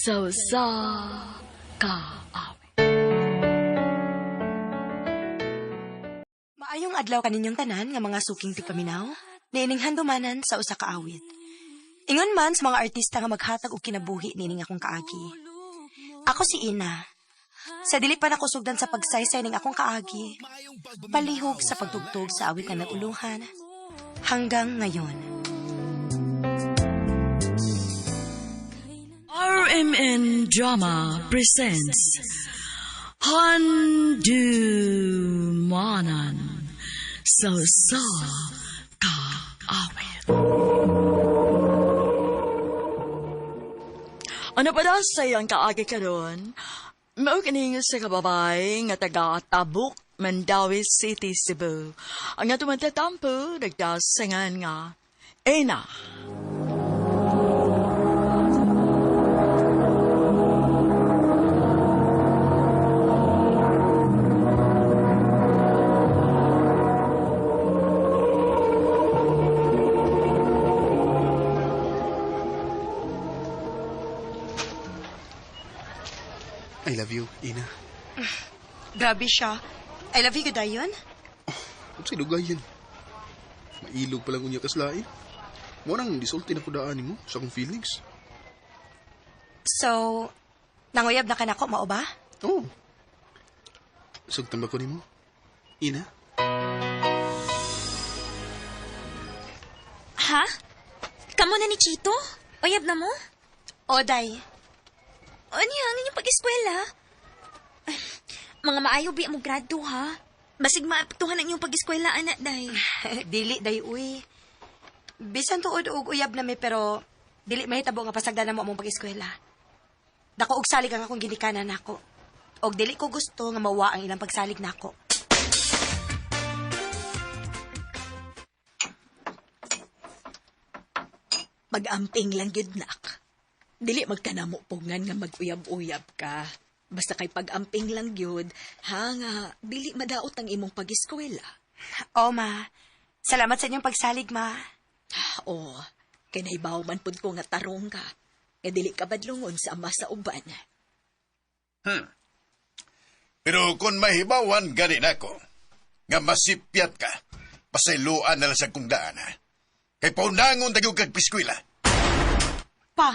Sa usa ka awit. Maayong adlaw kaninyong tanan nga mga suking tigpaminaw, niining handumanan sa usa ka awit. Ingon man sa mga artista nga maghatag og kinabuhi niining akong kaagi. Ako si Ina. Sa dili pa nakusugdan sa pagsaysay ning akong kaagi, palihog sa pagtugtog sa awit nga nag-uluhan hanggang ngayon. RMN Drama presents Handumanan sa usa ka awit. Ano pa daw sa iyang kaagi karon? Mao kini sa kababay nga taga Tabuk, Mandaue City, Cebu. Ang atong matatampo, nagdasangan nga Ena. I love you, Ina. Grabe siya. I love you, dayon. Kung sa dugayan. Mailog palang unya kaslain. Mo nang disulti na ko daan nimo sa akong feelings. So, nanguyab na ka nako, mao ba? Oo. Oh. Sugtan ba ko nimo? Ina? Ha? Kamo na ni Chito? Uyab na mo? O, day. Ano ang inyong pag-eskwela? Ay, mga maayo biya mo grado, ha? Basig maapektuhan ang inyong pag-eskwela, anak, day. Dili, day, uy. Bisan tuod og uyab na mi, pero dili mahitabo nga pasagdan na mo among pag-eskwela. Dako og salig ang akong ginikanan nako. Og dili ko gusto nga mawa ang ilang pagsalig nako. Mag-amping lang gyud nak. Dili magkanamo pugngan nga mag-uyab-uyab ka. Basta kay pag-amping lang gyud, ha nga dili madaot ang imong pag-eskwela. O, ma. Salamat sa inyong pagsalig, ma. Oh, kay nahibaw man pud ko nga tarong ka. Nga dili ka badlongon sa ama sa uban. Pero kung mahibawan gani nako, nga masipyat ka, pasayloan na lang sa kong daan, ha? Kay paunangon tayo kag piskwila. Pa.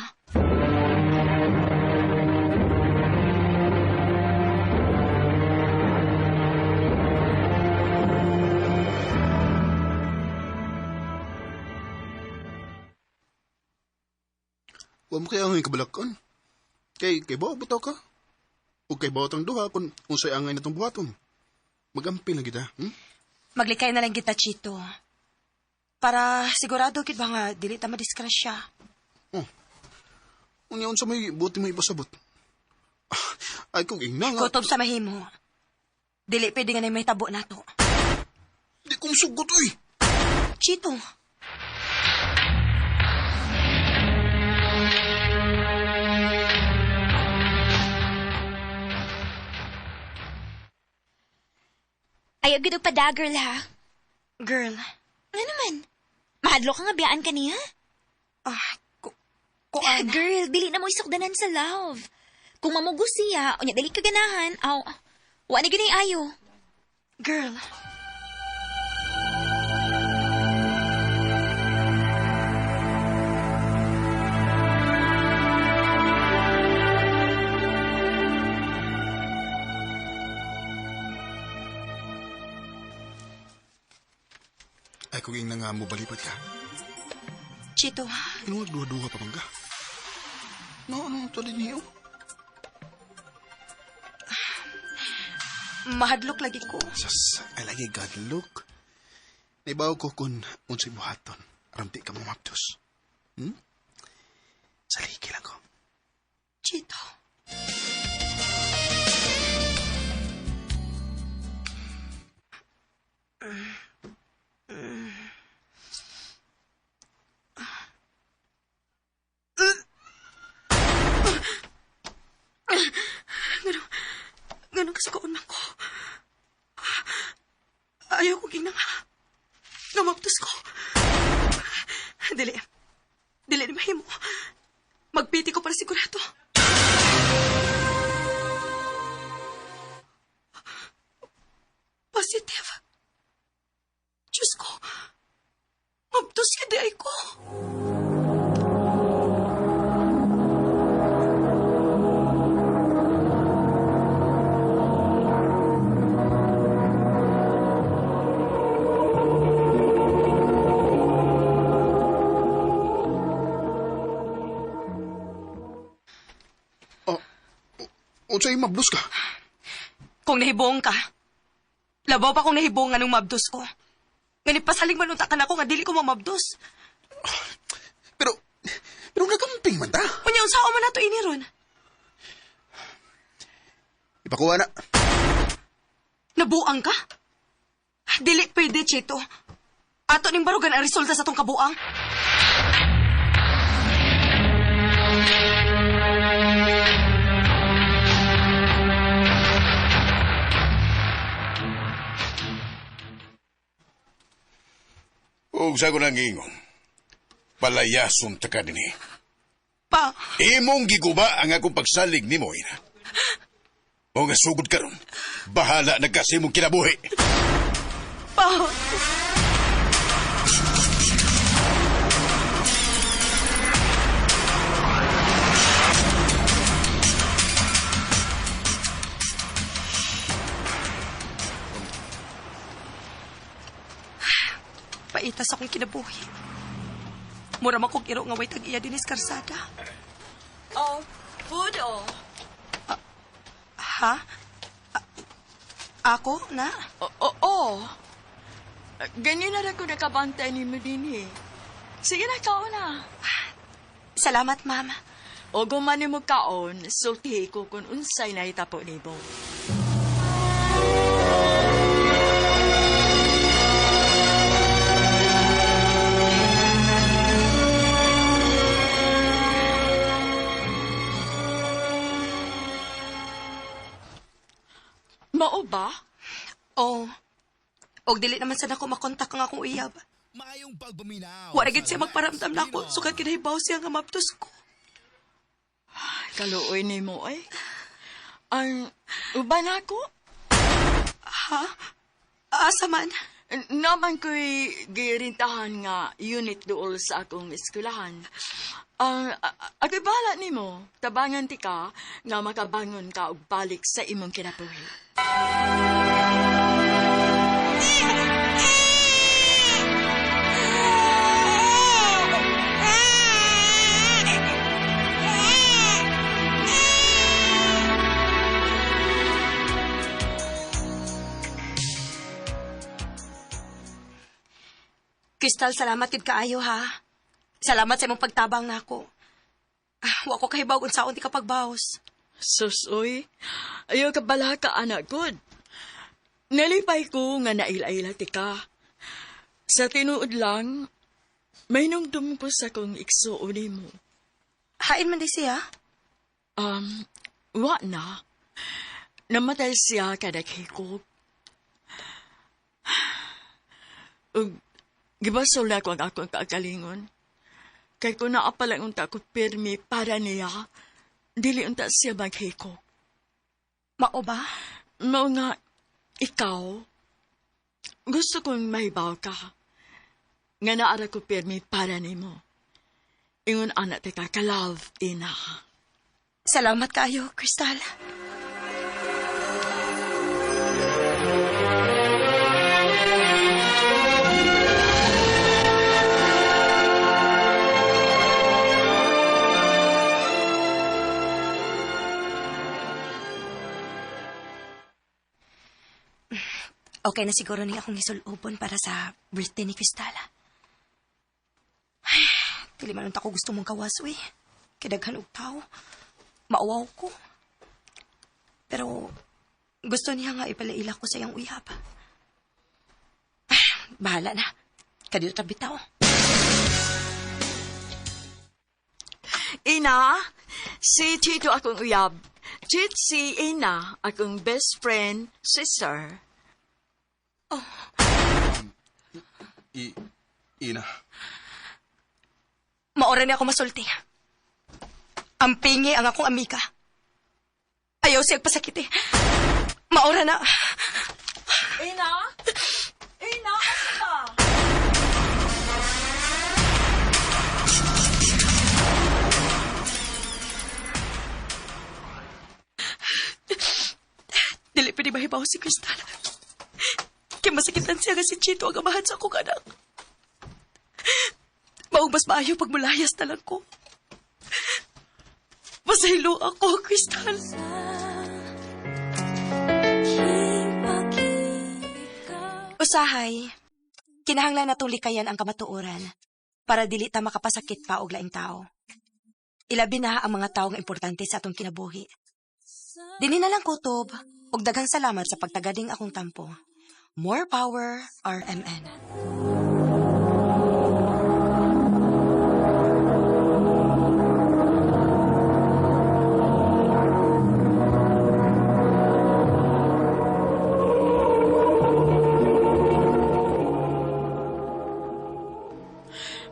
Wa mo kay angay kabalakon. Kay bawo bitaw ka. O kay bawo tang duha kung unsay angay natong buhaton. Magamping lang kita, Maglikay na lang kita, Chito. Para sigurado gid ba nga dili ta madisgrasya. Oh. Unya unsa may buti mo ipasabot? Ay kung ingna nga. Kutob sa mahimo. Dili pwede nga na may tabo nato. Di ko musugot uy. Chito. Ayaw gid og pada, girl, ha? Girl. Ano naman? Mahadlo ka nga biyaan ka niya? Ah, kuan. Girl, dili na mo isukdanan sa love. Kung mamugos siya, unya dili ka ganahan, aw, wa na gyud ayo. Girl. Ay kung ingna nga mo balipat ka. Chito. Ano duha-duha pa man ka? No, ano to din niyo? Mahadlok lagi ko. Sus, ay lagi God look. Naibaw ko kung unsay buhaton. Aron di ka mamaptos. Saliki lang ko. Chito. Ganun kasukoon man ko. Ayaw ko ginang. Namaptos ko. Dili. Dili ni mahimo. Magpiti ko para sigurado. Mabdos ka di ay ko. Oh, unsay mabdos ka? Kung nahibong ka, labaw pa kung nahibong nga nung mabdos ko. Ngani pasalig man unta ka na ako nga dili ko mamabdos. Pero nagamping man ta. Unya, unsaon man nato ini ron? Ipakuha na. Nabuang ka? Dili pwede, Chito. Ato ning barugan ang resulta sa tong kabuang. Ug sa ko nang ingon, palayason ta ka dinhi. Pa, Imong giguba ang akong pagsalig nimo, Ina. O nga sugod karon, bahala na ka sa imong kinabuhi. pa. Paitas akong kinabuhi. Mura man kong iro nga way tag-iya dinis karsada. Oh, food oh. Ha? Ako na? Oo, oo. Ganyan na rin ko nakabantay ni mo din eh. Sige na, kaon na. Salamat, ma'am. O gumani mo kaon, sultihi ko kung unsay nahitapo nimo. Mao ba? Oo. Og dili naman sad ako makontak ang akong uyab. Maayong pagpaminaw. Wala gid siya magparamdam na ako, sukad kinahibaw siya nga mabdos ko. Kaluoy nimo ay. Ang uban ako? Ha? Asa man? Naman ko'y girintahan nga unit dool sa akong eskwelahan. Ang ako'y bahala nimo, tabangan ti ka nga makabangon ka og balik sa imong kinabuhi. Crystal, salamat gid kaayo ha. Salamat sa imong pagtabang nako. Wa ko kahibaw unsaon ti ka pagbaos. Sus, uy. Ayaw ka bala ka, anak, good. Nalipay ko nga naila-ila ti ka. Sa tinuod lang, may nungdum ko sa kong igsuon nimo. Hain man di siya? Wa na. Namatay siya kadaghikog. Ug gibasol na ko ang akong kaagalingon. Kay kung naapalang unta ko pirmi para niya, dili unta siya maghikog. Mao ba? Mao nga, ikaw, gusto kong mahibaw ka. Nga naara ko pirmi para nimo. Ingon anak te ka, ka-love, ina. Salamat kayo, Crystal. Okay na siguro ni akong isulubon para sa birthday ni Crystal. Ay, dili man unta ko gusto mong kawas, uy. Kay daghan og tao. Mauwaw ko. Pero gusto niya nga ipalaila ko sa iyang uyab. Ay, bahala na. Kadito ta bitaw. Ina, si Chito akong uyab. Chit si Ina, akong best friend, sister. Oh. Ina. Maora niya ako masulti. Ang pingi ang akong amiga. Ayaw siya pasakiti. Maora na. Ina? Ina, asa ka? mahibaw si Crystal. Kaya masakitan siya nga si Chito ang amahan sa akong anak. Maong mas maayo pag mulayas na lang ko. Masahilo ako, Crystal. Usahay, kinahanglan natong likayan ang kamatuoran para dili ta makapasakit pa og laing tao. Ilabi na ang mga tawo nga importante sa atong kinabuhi. Dinhi na lang kutob ug daghang salamat sa pagtagading akong tampo. More power, RMN.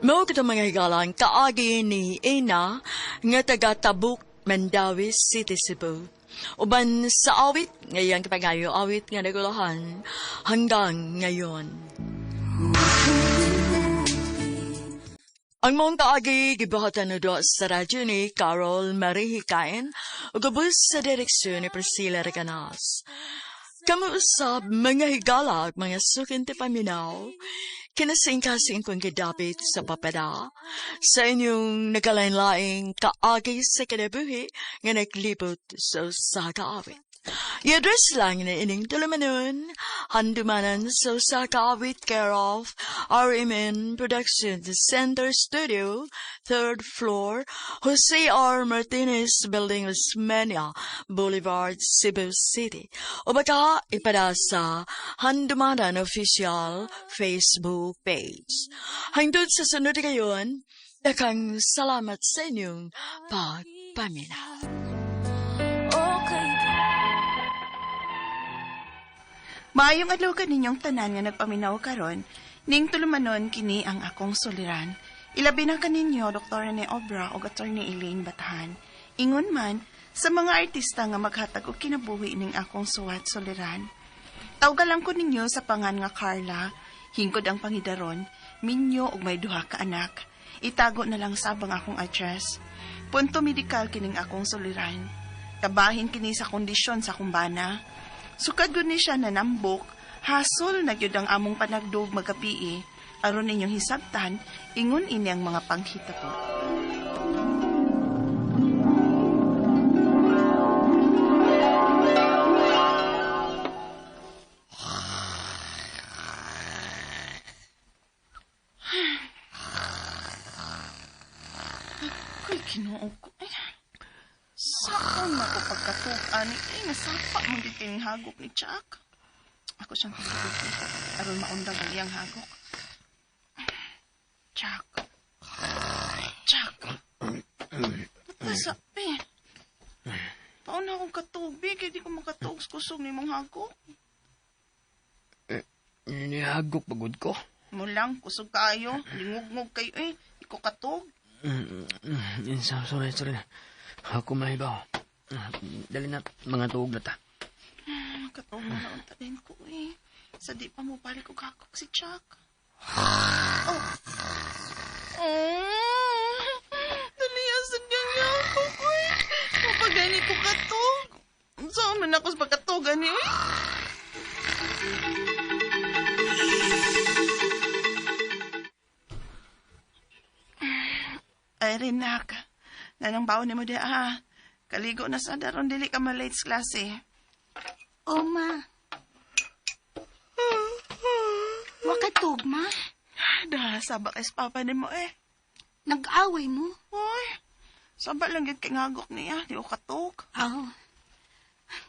Mao kitong mga higalang kaagi ni Ina nga taga Tabuk, Mandawi City, Cebu. Uban sa awit, ngayang kapangayo awit nga nagulahan hanggang ngayon. Ang mong kaagi gibuhatan na do sa radyo ni Carol Marie Hikain ug ubos sa direksyon ni Priscilla Recanas. Kamo usab mga higala at mga sukin ti paminaw, kinasingkasing kong gidapit sa papada, sa inyong nagkalain-laing kaagi sa kinabuhi nga naglibot sa usa ka awit. I-address lang na ining tulumanon, handumanan sa usa ka awit care of RMN Productions Center Studio, 3rd floor, Jose R. Martinez Building, Osmeña Boulevard, Cebu City. O baka ipada sa Handumanan Official Facebook page. Hangtod sa sunod kayon, dakang salamat sa inyong pagpaminaw. Maayong adlaw kaninyong tanan nga nagpaminaw karon, ning tulumanon kini ang akong suliran. Ilabi na kaninyo Dr. Rene Obra ug Attorney Elaine Batahan. Ingon man sa mga artista nga maghatag og kinabuhi ning akong suwat suliran. Tawga lang ko ninyo sa pangan nga Carla, hingkod ang pangidaron, minyo ug may duha ka anak. Itago na lang sabang akong address. Punto medikal kining akong suliran. Kabahin kini sa kondisyon sa kumbana. Sukad gud ni siya nanambok, hasol na gyud ang among panagdog magapii. Aron inyong hisabtan, ingon ini ang mga panghitabo. Ako'y Ginoo ko. Ay, saan na ko pagkatukan? Ay, nasapa mong kining hagok ni Chuck. Ako siyang pagkabuti. Aron maundang ang iyang hagok. Chuck. Chuck. Nasapi. Pauna akong katubig. Hindi ko makatuog sa kusog ni mong hagok. Nihagok pagod ko. Mulang, kusog kaayo. Lingugngog kayo eh. Di ko katog. Sorry, sorry. Ako mahibaw. Dali na, mga tuog na ta. Makatog na naunta din ko eh. Sa di pa mo balik og hagok si Chuck. Oh. Oh. Dali sa niyang hagok ko eh. Mapagani ko katog. Saan man ako sa pagkatog ani eh? Ay, Rinak. Nanang baon ni mo di ah. Kaligo na sa daron dili ka malate sa klase. O, ma. Wakatog, ma. Da, saba kay sa papa ni mo eh. Nag-away mo. Hoy, saba lang gyud kay ngagok niya, di ko katog. Aw.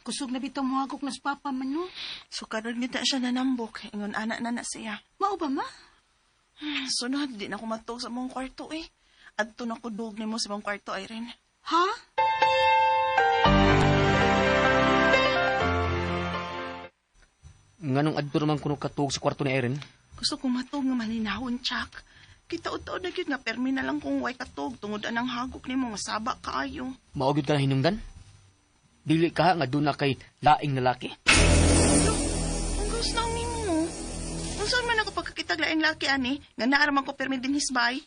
Kusog na bitaw mo hagok na sa papa man, no? So karon gyud na siya nanambok, ingon ana na na siya. Mao ba, ma? Sunod, di na ko matug sa mong kwarto eh. Adto na ko dug nimo sa mong kwarto, Irene. Ha? Nganong adto naman kuno katuog sa kwarto ni Erin? Gusto kong matug nga malinahon, Chuck. Kita taod na gyud nga permi na lang kung way katug tungod anang hagok nimo nga saba kaayo. Mao gyud ka na hinungdan? Dili ka nga doon na kay laing lalaki. Ang gusto na nimo. Unsa man ako pagkakitag laing laki ani nga naaraman ko permi din hisbay.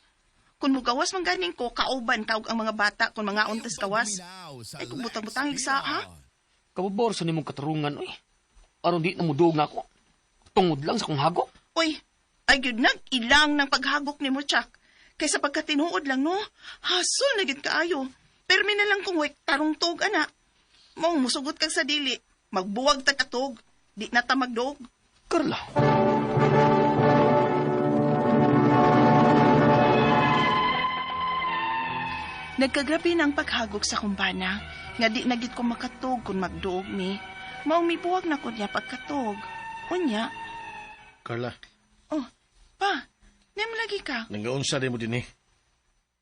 Kung mugawas man ganing ko kauban kaog ang mga bata kung mga untas kawas. Ay kung butang-butang sa ha. Kabubor sa nimong katarungan, oy. Aron di na muduog na ako. Tungod lang sa kong hagok. Uy, ay gyud nag ilang ng paghagok nimo, Chuck. Kaysa pagkatinuod lang, no? Hasol na gyud kaayo. Permi na lang kung way tarong tuog, ana. Mong musugot kag sa dili, magbuwag ta katog. Di na ta magduog. Carla. Nagkagrabe na ang paghagok sa kumbana, nga di na gid ko makatug kung magduog mi. Maong mibuwag na ko niya pagkatug. Unya, Carla, oh, pa, nemo lagi ka. nanggaunsa din mo din eh.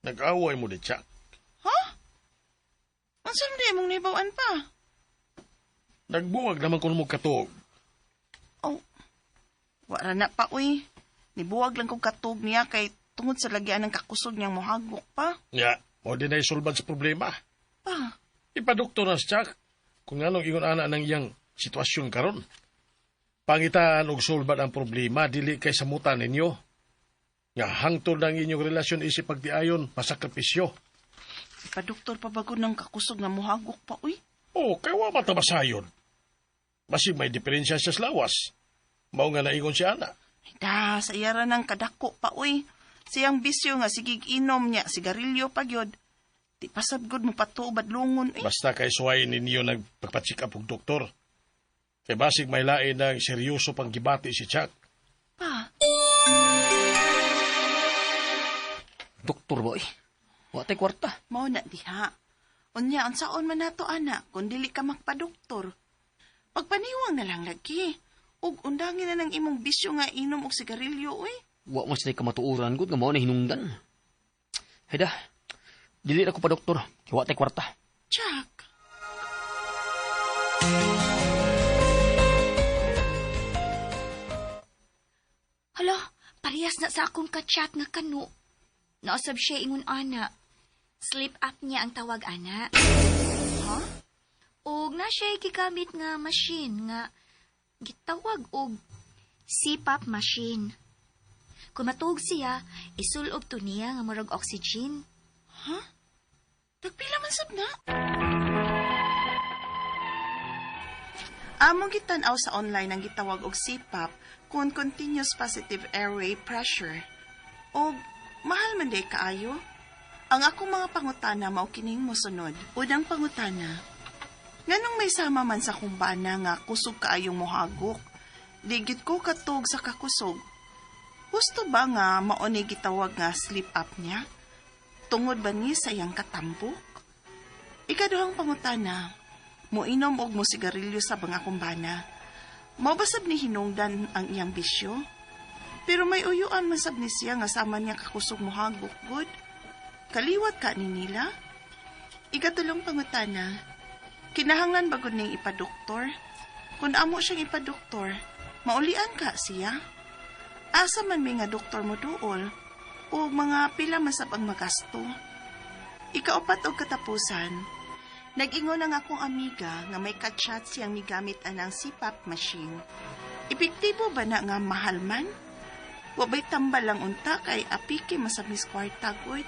Nag-away mo di, Chuck. Ha? Unsa man di mong nibawan pa? Nagbuwag naman ko mo katuog. Oh, wala na pa, uy. Nibuwag lang kong katug niya kay tungod sa lagyan ng kakusog niyang mohagok pa. Ya, mo din na isulbad sa problema. Pa, Ipadoktor na si Chuck kung anong ingon ana ng iyang sitwasyon karon. Pangitaan og sulbad ang problema dili kay samutan ninyo. Nga hangtod ang inyong relasyon isip pagdiayon, masakripisyo. ipadoktor pa bago ng kakusog nga mohagok pa, uy. Oh, kay wa matabasayon. Basig may diferensya siya sa lawas. Mao nga naingon siya ana. Ay, da, sa iyara ng kadako pa, uy. Siyang bisyo nga sigig inom niya, sigarilyo pa gyud. Di pasabgod mo patuo badlungon, uy. Basta kay suway ninyo nagpagpacheck up og doktor. Kay basig may lain ng seryoso pang gibati si Chuck. Pa, Doktor ba eh? Wa tay kwarta. mao na diha. Unya, unsaon man nato ana, kung dili ka magpadoktor. Pagpaniwang na lang lagi. Ug undangin na ng imong bisyo nga inom og sigarilyo, uy. Wa man sila kamatuoran gud nga mao na hinungdan. Hayda. Dili na ko pa doktor. Kay wa tay kwarta. Chuck. Hala, parehas na sa akong kachat nga kanu. Nausab siya ingon ana. Sleep up niya ang tawag ana. Ha? Og na siya gigamit nga machine nga gitawag og CPAP machine. Kung matuog siya, isulob to niya nga murag oxygen. Ha? Tagpila man sab na? Among gitan-aw sa online ang gitawag og CPAP kun continuous positive airway pressure. Og mahal man day kaayo. Ang akong mga pangutana mao kining mosunod. Unang pangutana, nganong may sama man sa kumbana nga kusog kaayong mohagok? Digit ko katug sa kakusog. Husto ba nga mao ni gitawag nga sleep apnea? Tungod ba ni sa iyang katambok? Ikaduhang pangutana, moinom og mo sigarilyo sa mga kumbana. Mao ba sab ni hinungdan ang iyang bisyo? Pero may uyuan man sab ni siya nga sama niya kakusog mohagok gud. Kaliwat ka ni nila? Ikatulong pangutana, kinahanglan ba gud ning ipadoktor? Kung amo siyang ipadoktor, maulian ka siya? Asa man may nga doktor mo duol, o mga pila masab ang magasto? Ikaupat og katapusan, nag-ingon ang akong amiga nga may kachat siyang migamit anang CPAP machine. Epektibo ba na nga mahal man? Wa ba'y tambal lang unta kay apike masab mis kwarta gud?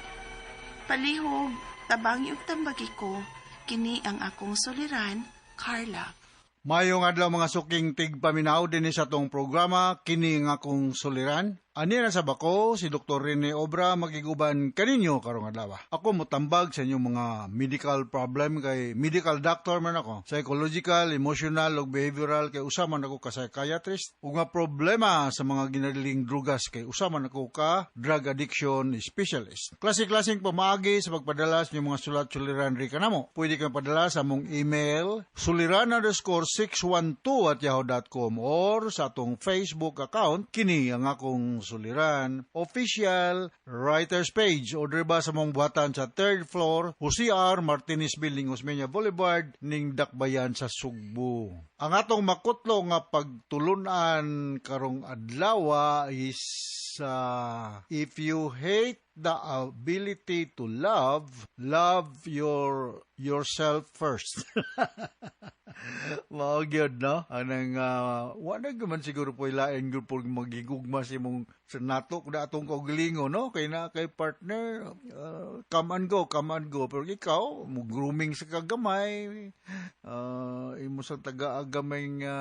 Palihog, tabangi og tambagi ko, kini ang akong suliran, Carla. Mayong adlaw mga suking tigpaminaw dinhi sa atong programa kini nga akong suliran. Ani na sa bako si Dr. Rene Obra magiguban kaninyo karong adlaw. Ako motambag sa inyong mga medical problem kay medical doctor man ako. Psychological, emotional ug behavioral kay usa man ako ka psychiatrist ug nga problema sa mga ginadiling drugas kay usa man ako ka drug addiction specialist. Klase-klaseng pamaagi sa pagpadala sa inyong mga sulat suliran ri kanamo. Pwede kang padala sa among email suliran_612@yahoo.com or sa atong Facebook account kini ang akong suliran official writers page o ba sa mong buhatan sa third floor Jose R. Martinez Building, Osmeña Boulevard ning Dakbayan sa Sugbo. Ang atong makutlo nga pagtulunan karong adlaw is if you hate the ability to love, love yourself first. Mao gyud, no? Anang wala gyud man siguro po ilain gyud po magigugma sa imong sa nato kung atong kaugalingon, no? Kay na kay partner, come and go, come and go. Pero ikaw, mo grooming sa kagamay, imo sa tagaag gamay nga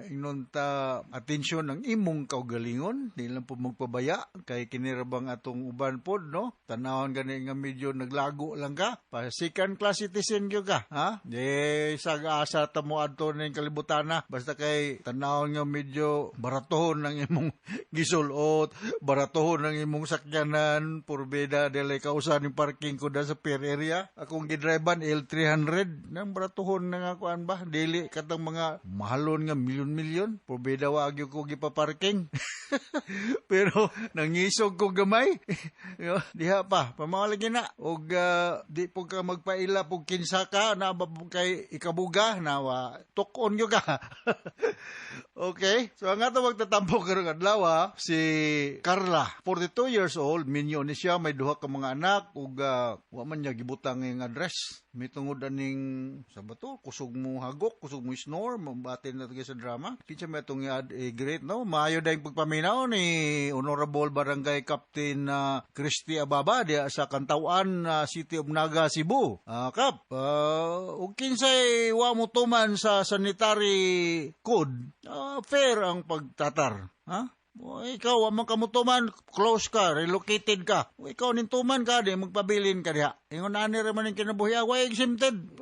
ingnon ta atensyon ang imong kaugalingon, di lang po magpabaya kay kini ra bang atong uban pod, no? Tanawon gani nga medyo naglago lang ka, pa second class citizen gyud ka, ha? Di sa asa ta mo adto ning kalibutan na, basta kay tanawon nga medyo baratohon ang imong gisulot, baratohon ang imong sakyanan, purbeda dili kausa ning parking ko da sa pier area. Akong gidriban L300 nang baratohon na nga kuan ba, dili katong mga mahalon nga milyon-milyon, purbeda wa gyud ko gipaparking. Pero nangisog ko gamay. Diha pa, pamawalagi na. Og di po ka magpaila po kinsa ka, na ba po kay ikabuga, na wa, tukon gyud ka. Okay, so ang ato magtatampo karong adlaw si Carla, 42 years old, minyo ni siya, may duha ka mga anak ug wa man niya gibutang ang address. May tungod aning sa bato, kusog mo hagok, kusog mo snore, mabatin na sa drama. Kinsa may atong i-great, no? Maayo dayong pagpaminaw ni Honorable Barangay Captain Christy Ababa diya sa Kantawan, City of Naga, Cebu. Kap, ug kinsay wa mo tuman sa sanitary code, fair ang pagtatar. Ha? O, ikaw, wa man kamutuman, close ka, relocated ka. O, ikaw, nintuman ka, di magpabilin ka diha. Ingon ani ra man ang kinabuhi, wa exempted.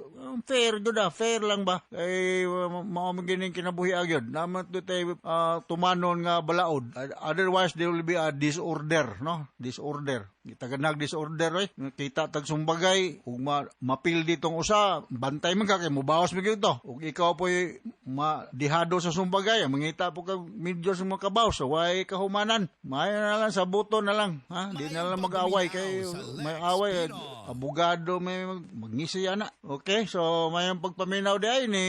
Fair gyud ah, fair lang ba? Kay mao man gining kinabuhi gyud. Naman to tay tumanon nga balaod. Otherwise there will be a disorder, no? Disorder. Taganag disorder oy. Kita tag sumbagay ug mapil ditong usa, bantay man ka kay mobawas man gyud to. Ug ikaw poy madihado sa sumbagay, mangita po ka medyo sa mga kabaw, so way kahumanan. Maayo na lang sa buto na lang, ha? Di na lang mag-away kay may away abogado may magngisi ana. Okay, so mayong pagpaminaw di ay ni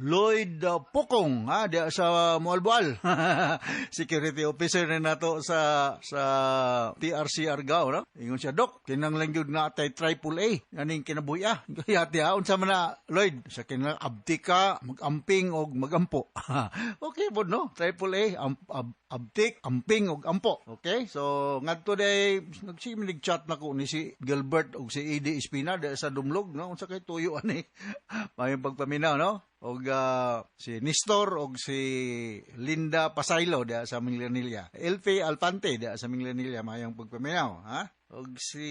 Lloyd Pukong, ha, di sa Moalboal. Security officer na nato sa TRC Argao, no? Ingon siya, Dok, kinanglan gyud nga atay triple A, aning kinabuhi ah. Kaya ti unsa man na Lloyd, sa kinang abti ka, magamping og magampo. Okay pod, no? Triple A, abtik, amping og ampo. Okay? So ngadto day nagsimig chat nako ni si Gilbert og si Eddie Espina di sa Dumlog, no? Unsa kay tuyo ani? Mayong pagpaminaw, no? Og si Nestor og si Linda Pasaylo diha sa Minglanilla. Elfe Alfante diha sa Minglanilla, mayong pagpaminaw, ha? Og si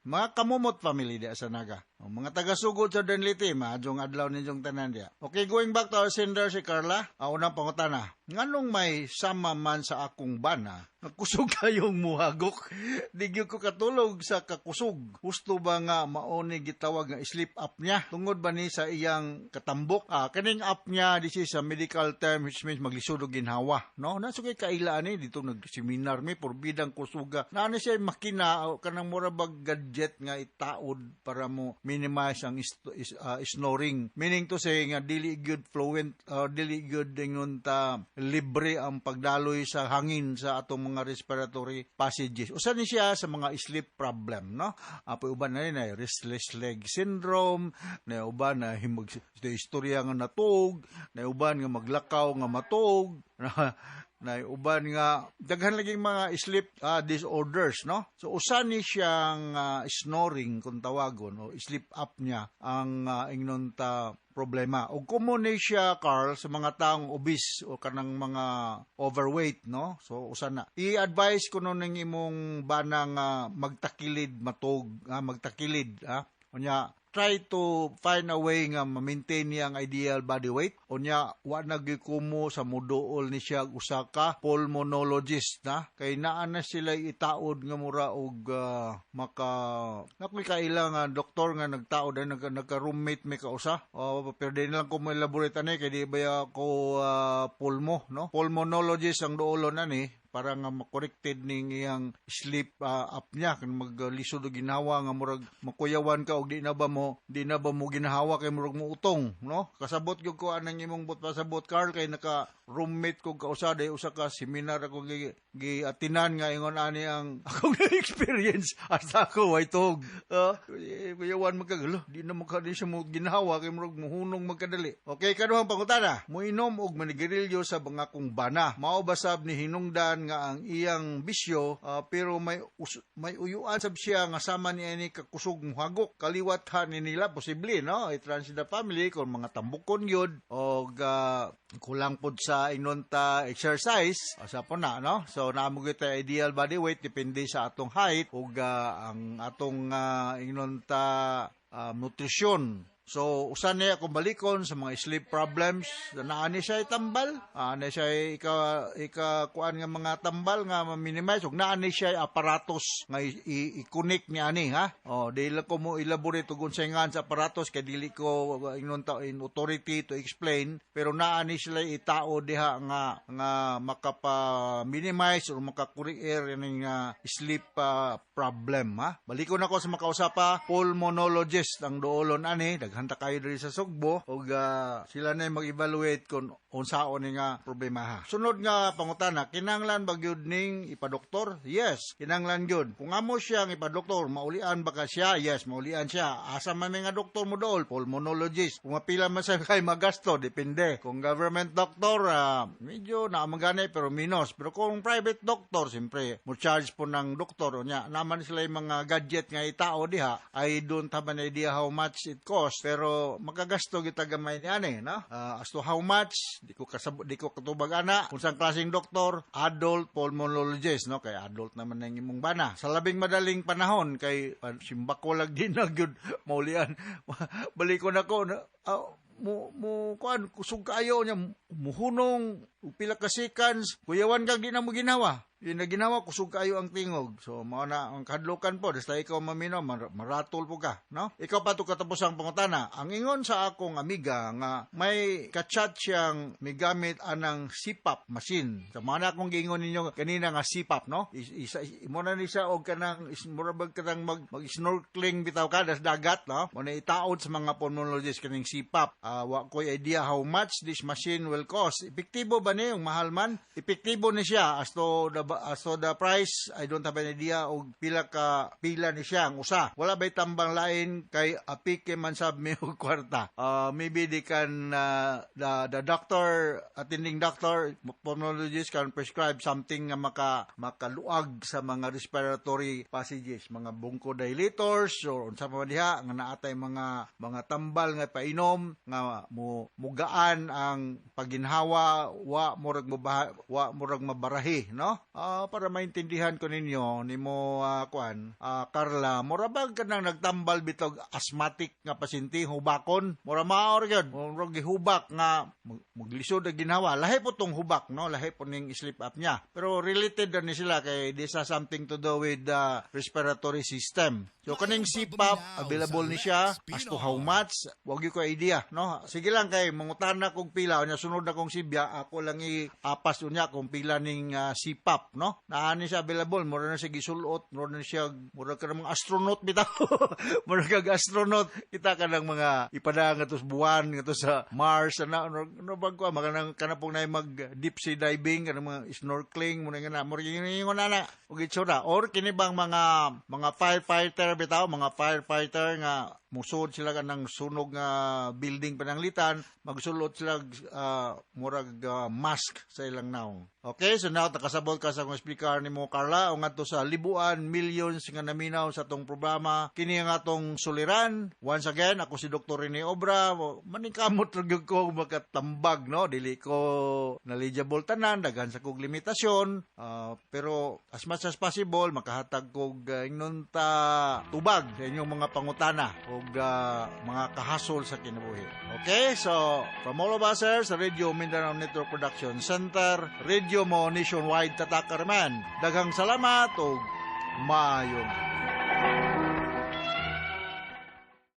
mga Kamumot family diha sa Naga. O, mga taga-sugod sa Danliti, maadjong adlaw ninyong tanan diha. Okay, going back to our sender si Carla, ang unang pangutana, nganong may sama man sa akong bana, nagkusog kayong muhagok, di gyud ko katulog sa kakusog. Husto ba nga maoni gitawag nga sleep apnea? Tungod ba ni sa iyang katambok? Kaning apnea, this is a medical term which means maglisod og ginhawa, no? Nasa kay kaila ani dito nag-seminar mi porbidang kusuga. Naani siya makina o kanang mura bag gadget nga itaod para mo minimize ang snoring. Meaning to say nga dili good fluent, dili good ingon ta libre ang pagdaloy sa hangin sa atong mga respiratory passages. Usa ni siya sa mga sleep problem, no? Apoy uban na rin ay restless leg syndrome, na uban na himog istorya nga natug, na uban nga maglakaw nga matug, na uban nga daghan laging mga sleep disorders, no? So usa ni siyang snoring kung tawagon o sleep apnea ang ingnon ta problema. Og common ni siya, Carl, sa mga taong obese o kanang mga overweight, no? So usa na. I-advise ko no ning imong bana nga magtakilid matug, magtakilid, ha? Unya try to find a way nga ma-maintain niya ang ideal body weight. Unya, wa na gyud kumo sa muduol ni siya usa ka pulmonologist, na kay naa na sila itaod nga mura og maka nakoy kaila nga doktor nga nagtaod ay nagka-roommate may kausa. Pero di na lang ko mo-elaborate ani kay di ba ko pulmo, no? Pulmonologist ang duolon ani para nga makorekted ning iyang sleep apnea kun maglisod og ginhawa nga murag makuyawan ka og di na ba mo ginhawa kay murag moutong, no? Kasabot gyud ko anang imong but pasabot, Carl, kay naka roommate ko kausa day usa ka seminar ako giatinan nga ingon ani ang akong experience hasta ako way tug. Kuyawan man kag, di na mo di siya mo ginhawa kay murag mohunong magkadali. Okay, kaduhang pangutana, moinom og manigarilyo sa mga kong bana. Mao ba sab ni hinungdan nga ang iyang bisyo, pero may uyuan sab siya nga sama ni ani kakusog muhagok, kaliwat ha ni nila, posible, no? It runs in the family kung mga tambukon yun o kulang pod sa ingnon ta exercise, asa po na, no? So naa mo gyud ideal body weight depende sa atong height ug ang atong ingnon ta nutrisyon. So, usa niya kung balikon sa mga sleep problems, naa ni siya tambal, naa siya ika kuan nga mga tambal nga ma-minimize ug naa ni siya aparatos nga i-connect ni ani, ha. Oh, dili ko mo elaborate ug unsay ngan sa aparatos kay dili ko ingnon ta in authority to explain, pero naa ni sila itao diha nga nga makapa-minimize or makakurier ining sleep problem, ha. Balikon ako sa makausapa pulmonologist ang duolon ani, daghan ta kayo diri sa Sugbo ug sila na mag-evaluate kung unsaon ni nga problema, ha. Sunod nga pangutana, kinahanglan ba gyud ning ipadoktor? Yes, kinahanglan gyud. Kung amo siyang ipadoktor, maulian ba ka siya? Yes, maulian siya. Asa man may nga doktor mo dool? Pulmonologist. Kung mapila man sa kay magasto, depende. Kung government doctor, medyo naamagani pero minus. Pero kung private doctor, siyempre, mo charge po ng doktor. Unya, naman sila yung mga gadget nga itao diha, I don't have an idea how much it cost, pero makagasto kita gamay ni ani, no? As to how much, di ko katubag ana. Kung saan klaseng doktor, adult pulmonologist, no? Kay adult naman ang imong bana. Sa labing madaling panahon, kay simbako lang din na gyud maulian. Balikon ako, na, mo kuan kusog kaayo niya, muhunong pila ka seconds, kuyawan kag di na mo ginawa. Yun na ginawa, kusog kaayo ang tingog. So, mao na ang kahadlukan po, basta ikaw mamino, maratol po ka, no? Ikaw pa to katapos ang pangutana. Ang ingon sa akong amiga nga may kachat siyang migamit anang CPAP machine. So, mao na akong giingon ninyo kanina nga CPAP, no? Isa, mo na ni siya og kanang mura bag kanang mag snorkeling bitaw ka das dagat, no? Mo na itaod sa mga pulmonologist kaning CPAP. Wa ko'y idea how much this machine will cost. Epektibo ba ni? Yung mahal man? Epektibo ni siya as to the price, I don't have an idea og pila ni siya ang usa. Wala ba'y tambang lain kay apike man sab mi og kwarta. Maybe they can the doctor, attending doctor, pulmonologist can prescribe something nga makaluag sa mga respiratory passages, mga bronchodilators or unsa pa man diha nga naatay mga tambal nga painom nga mo mugaan ang paginhawa, wa murag mabarahi, no? Para maintindihan ko ninyo nimo, kuan, Carla, mura bag kanang nagtambal bitog asthmatic nga pasyente, hubakon, mura maor gyud, murag gihubak nga maglisod ang ginhawa. Lahi po tong hubak, no? Lahi po ning sleep apnea, pero related na ni sila kay this has something to do with the respiratory system. So kaning CPAP, available ni siya. As to how much, wag ko idea, no? Sige lang kay mangutana kog pila unya sunod na kong sibya, ako lang i-apas unya kung pila ning CPAP, no? Naa ni siya available, mura na siya gisulot, mura na siya, mura ka ng mga astronaut bitaw. Mura kag astronaut, kita ka ng mga ipada nga sa buwan, nga sa Mars, ana, no, bag ko, makanang kanapong na mag deep sea diving, kanang mga snorkeling, muna nga na, mura ingon na na, ug itsura. Or kini bang mga firefighter bitaw, mga firefighter nga musod sila kanang sunog nga building pananglitan, magsulot sila murag mask sa ilang naong. Okay, so now nakasabot ka sa akong speaker nimo, Carla, o ngadto sa libuan millions nga naminaw sa atong programa. Kini ang atong suliran. Once again, ako si Dr. Rene Obra. Maningkamot ra gyud ko makatambag, no? Dili ko knowledgeable tanan, daghan sa kog limitasyon, pero as much as possible makahatag kog ingnon ta tubag sa inyong mga pangutana ug mga kahasol sa kinabuhi. Okay, so from all of us here sa Radio Mindanao Network Production Center, Radio mo nationwide tatakar man. Daghang salamat ug maayong